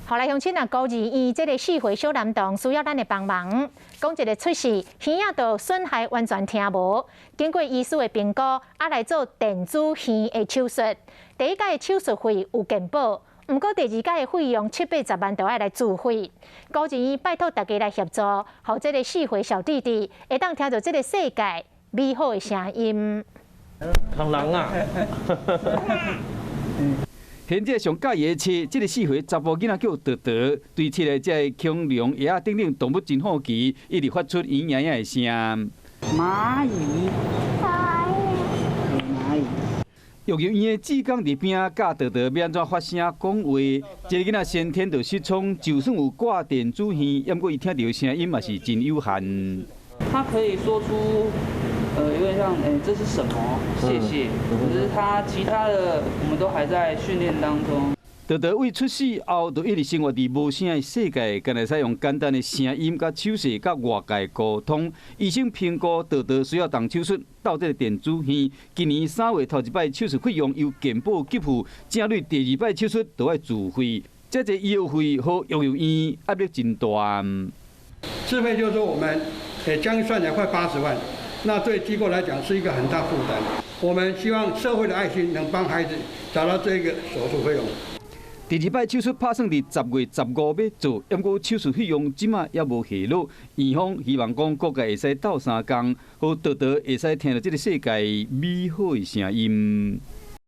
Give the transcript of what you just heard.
予來鄉親啊，孤兒院這个4歲小男童需要咱的幫忙。講一个出世，耳仔就損害完全聽無，經過醫師的評估，啊來做電子耳的手術。第一擺的手術費有健保，毋過第二擺的費用七八十萬就愛來自費。孤兒院拜託大家來協助，予這个4歲小弟弟會當聽著這个世界美好的聲音。螳螂啊！現在上佮意的飼，這个4歲查埔囡仔叫桃桃，對飼的這个恐龍、鴨仔等等動物真好奇，一直發出咿呀呀的聲。螞蟻，螞蟻。育幼院的志工佇邊仔教桃桃欲按怎發聲講話。這个囡仔先天就失聰，就算有掛電子耳，毋過伊聽著聲音嘛是真有限。他可以說出，有點像，欸，這是什麼？謝謝。可是他其他的，我們都還在訓練當中。桃桃對出世後，就一直生活佇無聲的世界，干焦會使用簡單的聲音佮手勢佮外界溝通。醫生評估桃桃需要動手術，鬥這个電子耳。今年3月頭一擺手術費用由健保給付，正累第二擺手術就愛自費。這個醫藥費予育幼院壓力真大。自費就是說，我們將近算起來快80萬。那對機構來講是一個很大負擔。我們希望社會的愛心能幫孩子找到這個手術費用。第二擺手術拍算佇10月15欲做，毋過手術費用這馬猶無下落。院方希望講各界會使鬥相共，予桃桃會使聽著這个世界美好的聲音。